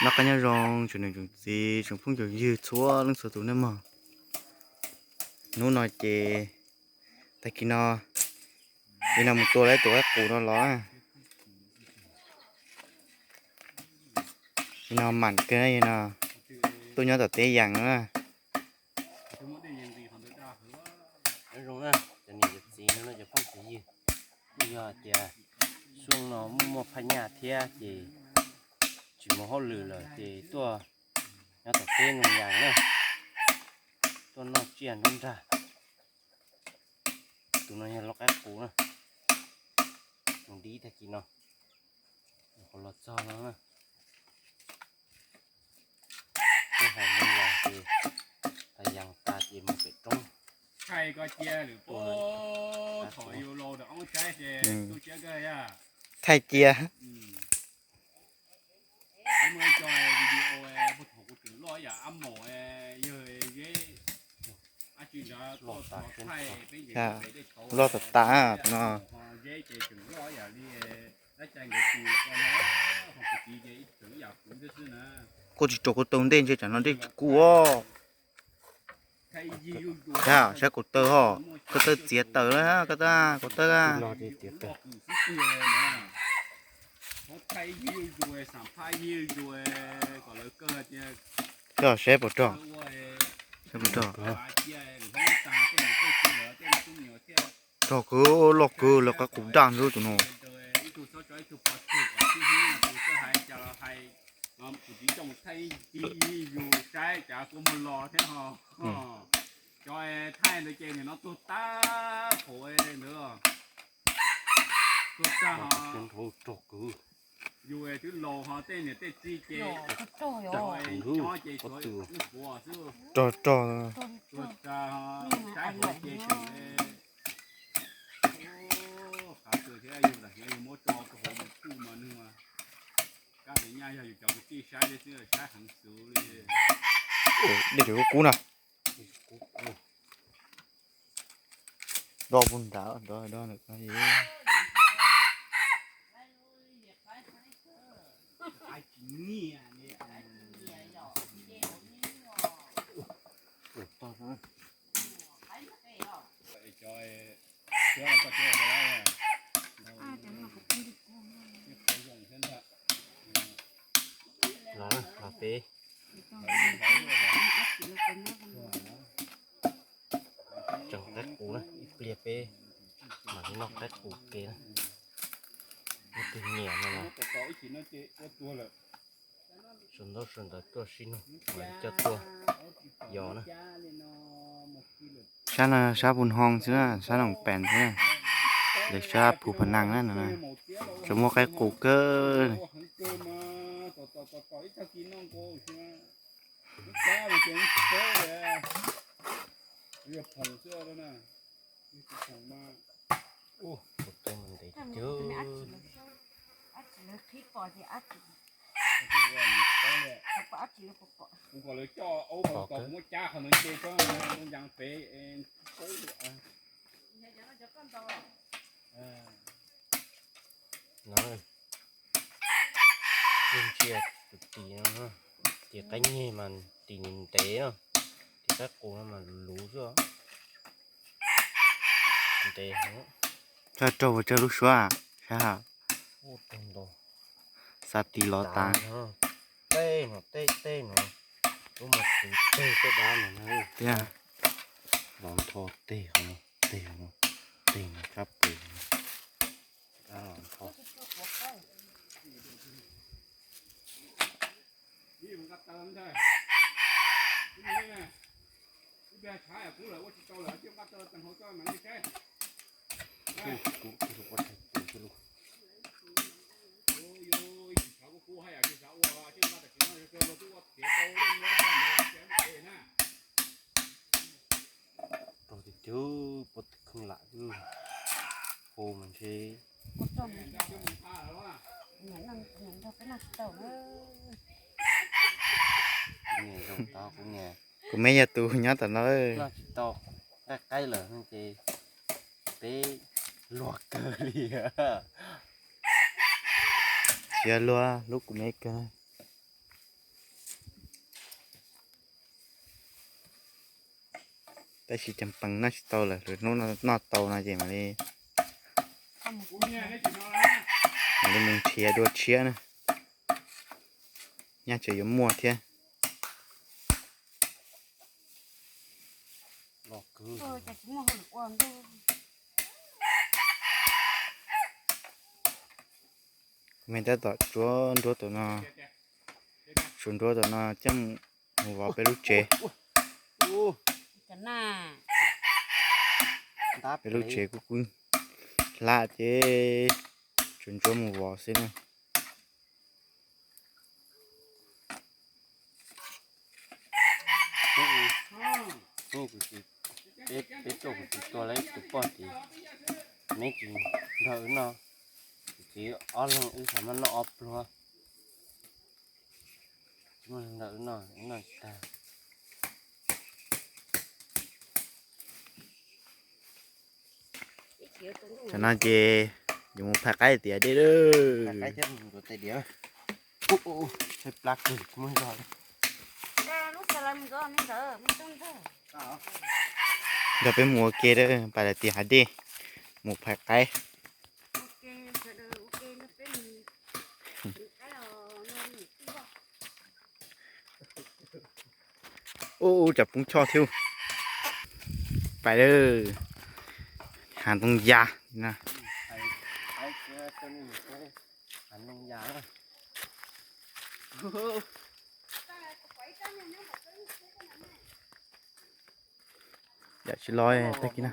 Noj qab nyob zoo tsoom niam tsoom txiv tsoom phooj tsoom ywg txhua leej txhua tus nawb mog. Hnub no ces tag kis no, li no mus tua lawm tus qaib qus no los. Li no mam kawg no, tuaj nyob tom teb yees no na. Nyob zoo na cov niam cov txiv no, cov phooj cov ywg, kuj yog hais tias xyoo no muaj muaj phaj nyaj thiab ces tsis mus hauj lwm lawm ces tuaj nyob tom teb no yees na, tuaj noj tsiaj nruab nrag. Tus no yog lau qaib qus na, mus dib tag kis no, qhov los txog no na. Tuaj hais mus yees ces, hais yees tas ces mus pem roob. Thaij cia. Loj tas tas no. Kuj tsis rau kuv tau ntej ntshe tsam no dej tsis kub os. Saib kuv taw ho, kuv taw txiav taws na, kuv taw, kuv taw. Saib puas rog, saib puas rog. Rog kwv, loj kwv, lawv qaib qus daj ntub tus no. Cov thaij ntawd ces nim no tuag tag phaum ntawd, tuag tag ho. Rog kwv, yus twb laus ho tej niam tej txiv ces, rog ces, rog, rog, saib ntawd ces tseem, qab tus thiab yus lam hnov yus muab tso rau hauv YouTube mas nws, kab tus nyaj yog yus cov kwv tij saib li xwb, saib heev xwb li. Dej tseem kub kub na. Do puag nrad, do, do. Los, los peb. Tseem qaib qus na, ib pliag peb mam li noj qaib qus ke na. Muaj tus niam no mas sau ntaub sau ntawv tuaj sib nug, mam li coj tuaj yos na. Sab no sab Phu Hoo xwb na, sab Noom Pees xwb na, lawv sab Phu Pha Nang na no na, tseem muaj qaib qus kawg. Kuv kom lawv coj aub pov kom kuv muab cab qhov ntawd nce tsob ntoo yas pem. No, ntsia tus tis no, tis qaib nyeg mas tis ntev ntev no, tis qaib qus no mas luv xwb. Ntev. Tsawg rau, tsawg lub suab, saib ha. Xav tis los tas. Tej no, tej tej no, lub mos txwv tej tej dab no na. Tiag. Los ntho tej ho, tej ho, tej no sab pem no. Dab los ntho. Rau tiag tiag, puab kheej lam, hu mas ntshe. Kuv niam zoo tau, kuv niam, kuv me yog tus nyob tom no. Noj tsis tau, qaib qaib lawm ces peb luag kawg li. Tsis yog luag, hlub kuv me kawg. Tab sis ceev pees noj tsis tau lawm, lwm hnub noj tau no ces mam li, mam li mus nrhiav dua tshiab na. Nyaj tseem yuav muaj thiab. Me tab tom tsuav nruab tom no, tsuav nruab tom no coj mus vov peb lub tsev. Peb lub tsev kuj kuj hlab ces tsuav ntsuab mus vov xwb na. Peb tuaj kuv tsis tua lawv tus poj tim, neb tsis nrog wb noj, kuv txiv ob leeg wb xav mas noj ob pluag, tsis muaj nrog wb noj, wb noj tsis tag. Tam no ces yuav mus phais qaib tiav dej lawm. Nrog peb mus ua ke lawm, pais lawm tiav hav dej, mus phais qaib. Ub, tsam poob choj thiab. Pais lawm, hav ntoo ya. Yam tsis los tag kis no.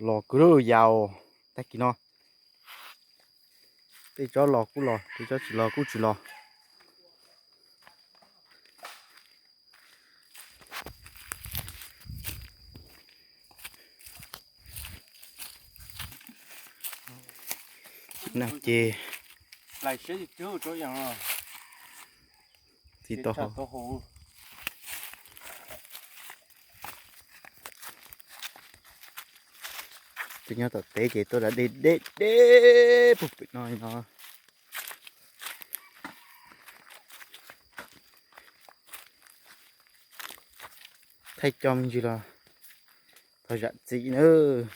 Los kuj yau tag kis no. Tej tsob los kuj los, tej tsob tsis los kuj tsis los. No ces txiv tau hau. Tus nyob tom teb ces tuaj da dej deb deb puag pem no no. Thaij coj me ntsis los thov zam txim nawb.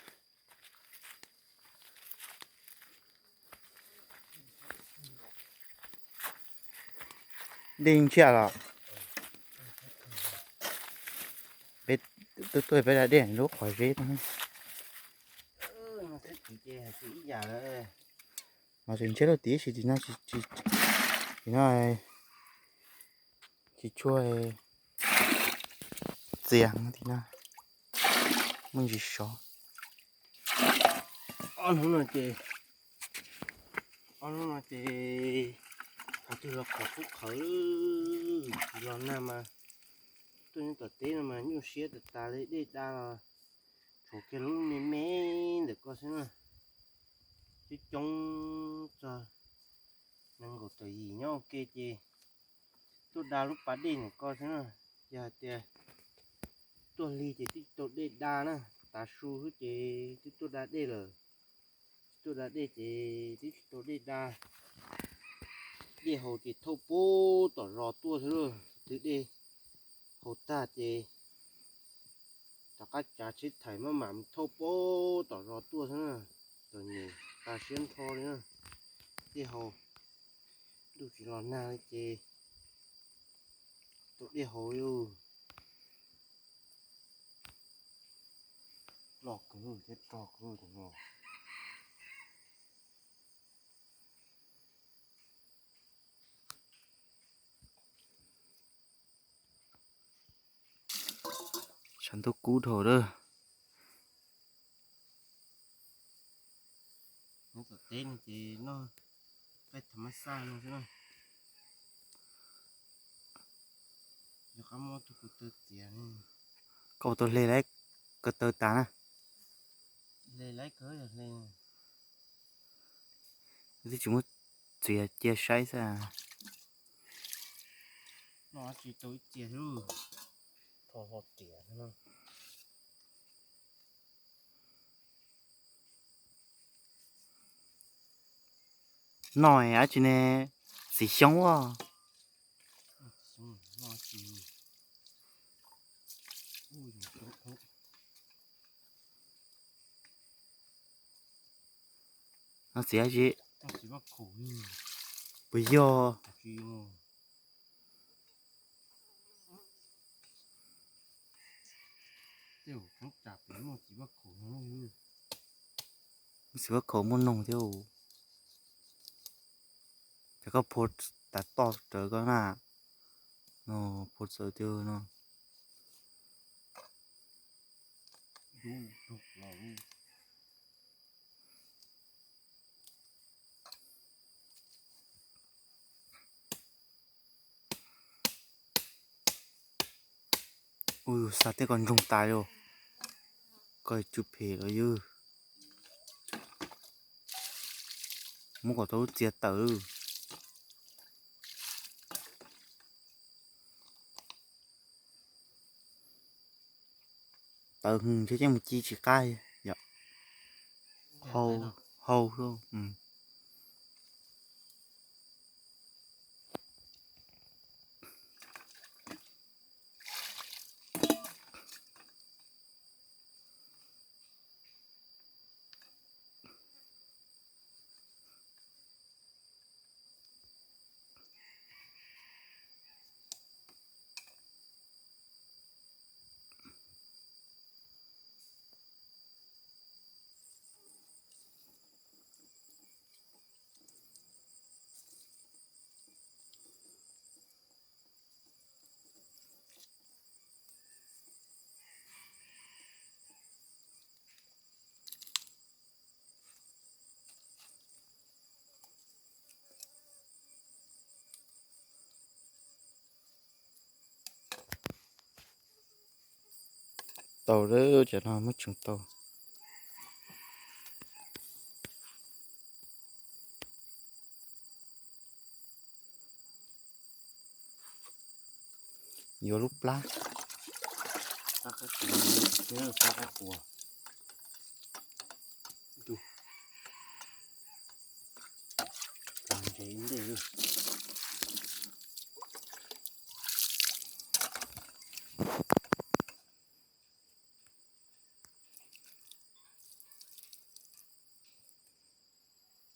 Dej ntsiag los peb tuaj tuaj peb da dej lub qhov zeb no. Mas tseem ntsiag lub tim si tim no, tim no tsis tshua txias tim no, muaj ntsis sov. Ob hnub no ces, ob hnub no ces qhov twg los qhov qub qhawv, tsis los nag mas tuaj nyob tom teb no mas nyuaj siab tas tas li, dej da los tshuav kiag lub me me ntawm ko xwb na. Coob coob txog nees nkaum tawm yim nyob ua ke ces tuaj da lub pas dej ntawm ko xwb na. Yog hais tias tuaj lig ces twb tsis tau dej da na, tav su xwb ces twb tuaj da dej lawm. Tsis tuaj da dej ces twb tsis tau dej da. Dej haus ces thauj puag tom zos tuaj xwb lauj. Twb dej haus tag ces rov qab tsav tsheb thais maj mam thauj puag tom zos tuaj xwb na. Txom nyem tas siab nrho li na. Dej haus, ntuj tsis los nag li ces tau dej haus li. Los kwv thiab rog kwv no. Tshav ntuj kub dhau lawm. Nyob tom teb no ces noj qaib tham mab xaj no xwb na. Yog qab muab tus ko taw txiav. Koj ua tau hle laib ko taw tas na. Hle laib ko hle. Twb tsis muab txiav cia saib xwb. Noj tsis tau ib cia xwb. Tho ho riam xwb na. Noj dab tsi ne? Txiv xyoob os. No txiv dab tsi? Puas yog? Txiv vaj khaum muaj noog thiab. Ces koj phua tas toj rawv koj na. No, phua txawv tiag no. Ua yus xav tej ko ntsoog tas yus, ko tsw phem los yus muab kom tau lub txiav tawm. Tawv hwv thiab, yeej mus ci tsis qab yom. Hau, hau. Tau lawm, cov no muab tseev tau. Yuav lub plab.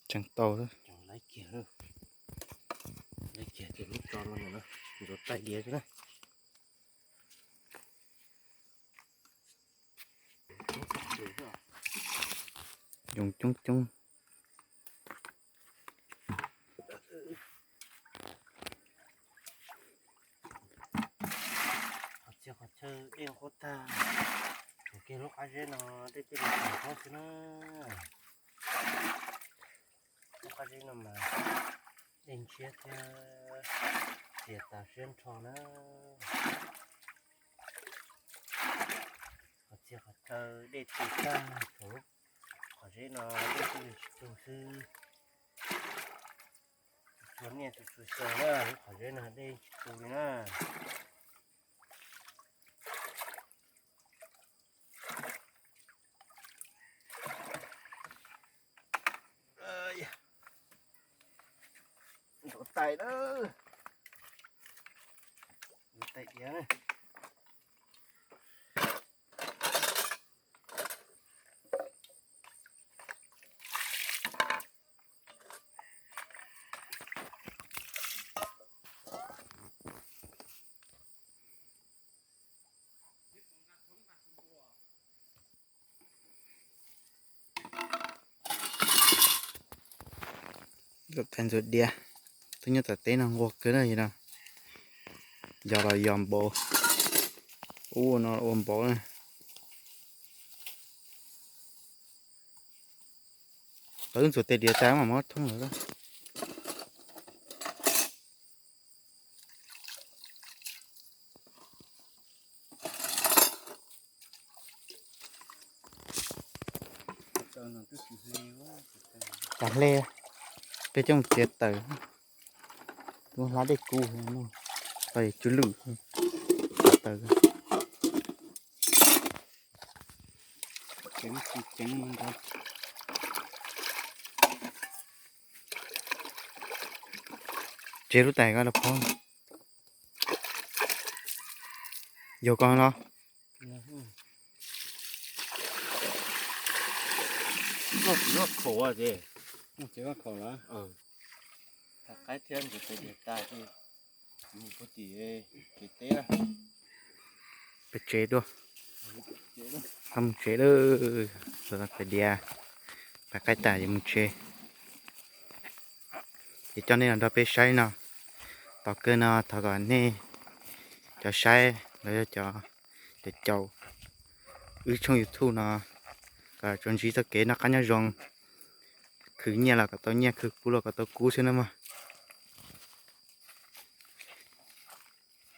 Tseev tau lawm. Lawv kiag ces lub tso no ntxuav tais diav xwb na. Yoov coob coob. Qhov txhia qhov chaw dej qhuav tag, tsuas kiag lub qab zeb no dej thiaj li tsis qhuav xwb na. Lub qab zeb no mas dej ntshiab thiab txias tas siab nrho na. Qhov txhia qhov chaw dej tu tag, tsuas lub qhov zeb no dej thiaj li tsis tu xwb. Tsuas niaj tsuas tsuas xyaw na, lub qhov zeb no dej tsis tu li na. Ntxuav tais na, ntxuav tais diav na. Ntxuav tais ntxuav diav, twb nyob tom teb no nquag kawg na no. Yog los yog npaum, ub no ua npaum na. Tau wb ntxuav tais diav tas mam muab thoob lawm. Tag hle, peb coj mus txiav taws, tub hlab dej kub, tau tsw lwj, txiav taws. Tseb lub tais ko los phob. Yog ko los? Noj tsis noj khaum ces. Mus tsev vaj khaum lawm. Tham qaib thiab ntxuav tais diav tas ces mus puag tim kev teb lawm. Peb tsev dua. Txhob mus tsev lawm, ntxuav tais diav, tham qaib tas yuav mus tsev. Ces coj nej los nrog peb saib no, tos kawg no thov kom nej cov saib los yog cov, cov caum wb tshooj YouTube no kom tsuas ntsib txoj kev noj qab nyob zoo, khwv nyiaj los kom tau nyiaj, khwv kub los kom tau kub xwb na mog.